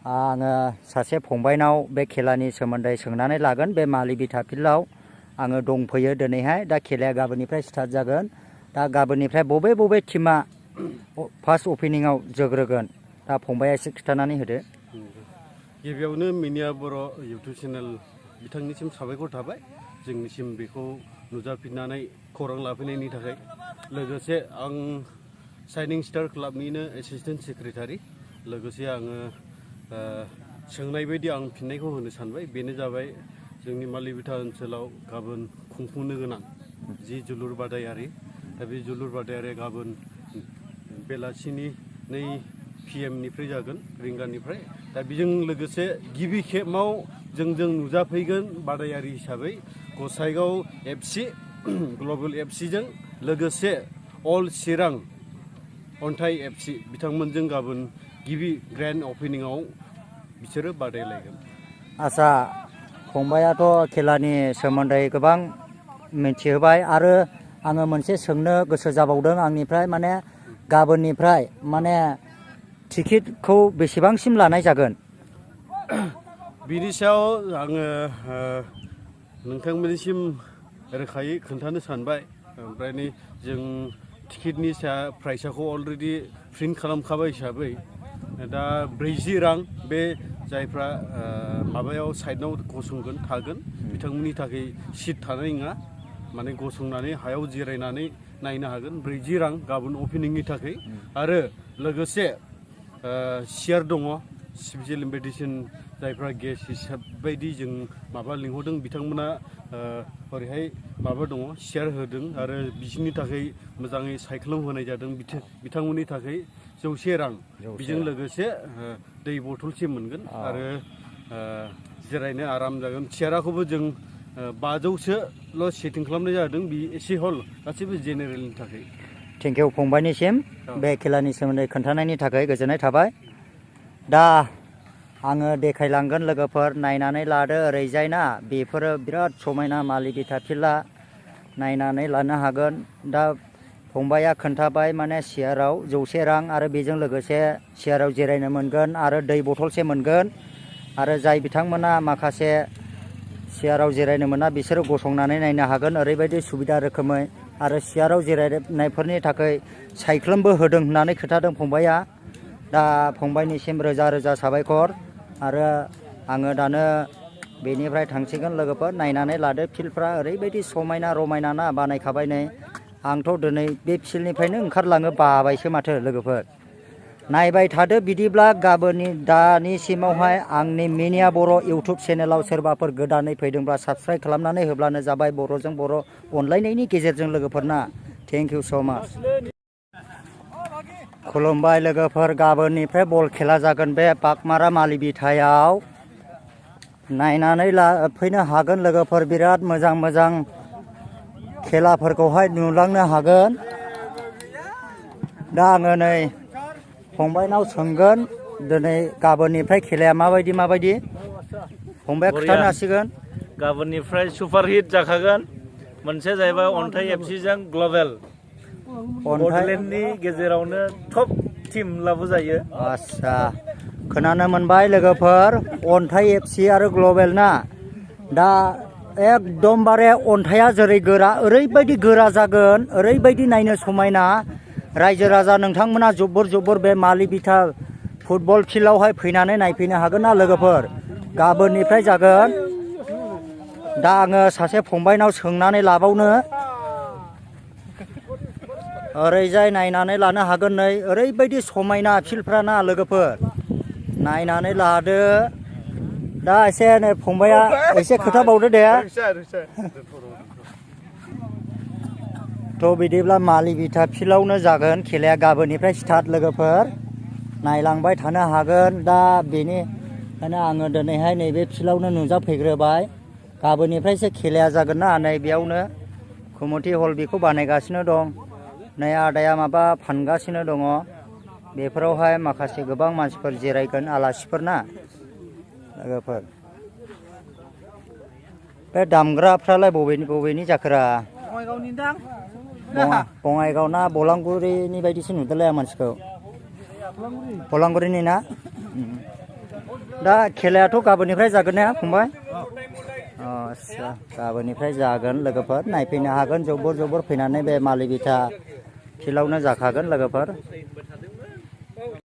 आङो सासे फंबायनाव बे खेलानि सोमोन्दै सोंनानै लागोन। बे मालिबिथा फिल्डआव आङो दंफैयो दिनैहाय। दा खेलाया गाबोननिफ्राय स्टार्ट जागोन। दा गाबोननिफ्राय बबे टीमा फार्स्ट अपेनिंआव जोग्रोगोन दा फंबाया एसे खिन्थानानै होदो। गिबियावनो मिनिया बर' इउटुब चेनेल बिथांनिसिम साबायखर थाबाय जोंनिसिम बेखौ नुजाफिननानै खौरां लाफैनायनि थाखाय। लोगोसे आं शाइनिं स्टार क्लाबनिनो एसिस्टेन्ट सेक्रेटारि। लोगोसे आङो सोंनाय बायदि आं फिननायखौ होनो सानबाय। बेनो जाबाय जोंनि मालिबिथा ओनसोलाव गाबोन खुंफुंनो गोनां जि जोलुर बादायारि, दा बे जोलुर बादायारिया गाबोन बेलासिनि 2 PM निफ्राय जागोन, रिंगानिफ्राय। दा बेजों लोगोसे गिबि खेबाव जोंजों नुजाफैगोन बादायारि हिसाबै गसाइगाव FC, ग्लबेल FCजों लोगोसे अल चिरां अन्थाइ FC बिथांमोनजों गाबोन गिबि ग्रेन्ड अपेनिंआव बिसोरो बादायलायगोन। आच्छा, फंबायाथ' खेलानि सोमोन्दै गोबां मिथिहोबाय आरो आङो मोनसे सोंनो गोसो जाबावदों आंनिफ्राय। माने गाबोननिफ्राय माने टिकेटखौ बेसेबांसिम लानाय जागोन? बिनि सायाव आङो नोंथांमोननिसिम रोखायै खोन्थानो सानबाय। ओमफ्राय जों टिकेटनि प्राइसखौ अलरेडि प्रिन्ट खालामखाबाय हिसाबै दा 40 रां। बे जायफ्रा माबायाव साइडआव गसंगोन थागोन बिथांमोननि थाखाय सिट थानाय नङा, माने गसंनानै हायाव जिरायनानै नायनो हागोन। 40 रां गाबोन अपेनिंनि थाखाय। आरो लोगोसे सियार दङ, स्पेसियेल इनभाइटेसन जायफ्रा गेस्ट हिसाब बायदि जों लिंहरदों बिथांमोना ओरैहाय दङ, सियार होदों आरो बिसोरनि थाखाय मोजाङै सायख्लुम होनाय जादों। बिथांमोननि थाखाय 100 रां। बेजों लोगोसे दै बथलसे मोनगोन आरो जिरायनो आराम जागोन। सियाराखौबो जों 500सोल' सेटिं खालामनाय जादों। बे एसि हल गासैबो जेनेरेलनि थाखाय। थेंक इउ फंबायनिसिम बे खेलानि सोमोन्दै खोन्थानायनि थाखाय गोजोननाय थाबाय। दा आङो देखायलांगोन लोगोफोर, नायनानै लादो ओरैजायना। बेफोरो बिराद समायना मालिबिथा फिल्डआ, नायनानै लानो हागोन। दा फंबाया खोन्थाबाय माने सियाराव 100 रां आरो बेजों लोगोसे सियाराव जिरायनो मोनगोन आरो दै बथलसे मोनगोन। आरो जाय बिथांमोना माखासे सियाराव जिरायनो मोना बिसोरो गसंनानै नायनो हागोन, ओरैबायदि सुबिदा रोखोमै। आरो सियाराव जिरायनायफोरनि थाखाय सायख्लुमबो होदों होननानै खोन्थादों फंबाया। दा फंबायनिसिम रोजा रोजा साबायखर। आरो आङो दानो बेनिफ्राय थांसिगोन लोगोफोर। नायनानै लादो, फिल्डफ्रा ओरैबायदि समायना रमायना ना, बानायखाबाय नै। आंथ' दिनै बे फिल्डनिफ्रायनो ओंखारलाङो बाबायसो माथो लोगोफोर। नायबाय थादो बिदिब्ला दानिसिमावहाय आंनि मिनिया बर' इउटुब चेनेलाव सोरबाफोर गोदानै फैदोंब्ला साबस्क्राइब खालामनानै होब्लानो जाबाय। बर'जों बर' अनलायनायनि गेजेरजों लोगोफोरना। थेंक इउ स' माच। खुलुमबाय लोगोफोर, गाबोननिफ्राय बल खेला जागोन बे बागमारा मालिबिथायाव। नायनानै फैनो हागोन लोगोफोर, बिराद मोजां मोजां खेलाफोरखौहाय नुलांनो हागोन। दा आङो नै फंबायनाव सोंगोन दिनै गाबोननिफ्राय खेलाया माबायदि फंबाया खिन्थानो हासिगोन। गाबोननिफ्राय सुपार हिट जाखागोन। मोनसे जाहैबाय अन्थाइ एफसिजों ग्लबेल, बड'लेण्डनि गेजेरावनो टप टिम लाबोजायो। आच्छा, खोनानो मोनबाय लोगोफोर अन्थाइ एफसि आरो ग्लबेल ना। दा एकदमबारे अन्थाइया जेरै गोरा ओरैबायदि गोरा जागोन, ओरैबायदि नायनो समायना। रायजो राजा नोंथांमोना जुबुर बे मालिबिथा फुटबल फिल्डआवहाय फैनानै नायफैनो हागोन ना लोगोफोर। गाबोननिफ्राय जागोन। दा आङो सासे फंबायनाव सोंनानै लाबावनो। ओरैजाय नायनानै लानो हागोन नै, ओरैबायदि समायना फिल्डफ्रा ना लोगोफोर। नायनानै लादो। दा एसे नै फंबाया एसे खोथाबावदो दे। थ' बिदिब्ला मालिबिथा फिल्डआवनो जागोन खेलाया गाबोननिफ्राय स्टार्ट लोगोफोर। नायलांबाय थानो हागोन। दा बेनिखायनो आङो दिनैहाय नैबे फिल्डआवनो नुजाफैग्रोबाय। गाबोननिफ्रायसो खेलाया जागोन ना, नै बेयावनो कमिटि हल बेखौ बानायगासिनो दं। नै आदाया माबा फानगासिनो दङ। बेफोरावहाय माखासे गोबां मानसिफोर जिरायगोन, आलासिफोर ना लोगोफोर। बे दामग्राफ्रालाय बबेनि जाखोरा? बङाइगाव ना बलांगुरिनि बायदिसो नुदोंलाय आं मानसिखौ। बलांगुरिनि ना? दा खेलायाथ' गाबोननिफ्राय जागोन ना फंबाय आस्सा गाबोननिफ्राय जागोन लोगोफोर नायफैनो हागोन जबर जबर फैनानै बे मालिबिथा फिल्डआवनो जाखागोन लोगोफोर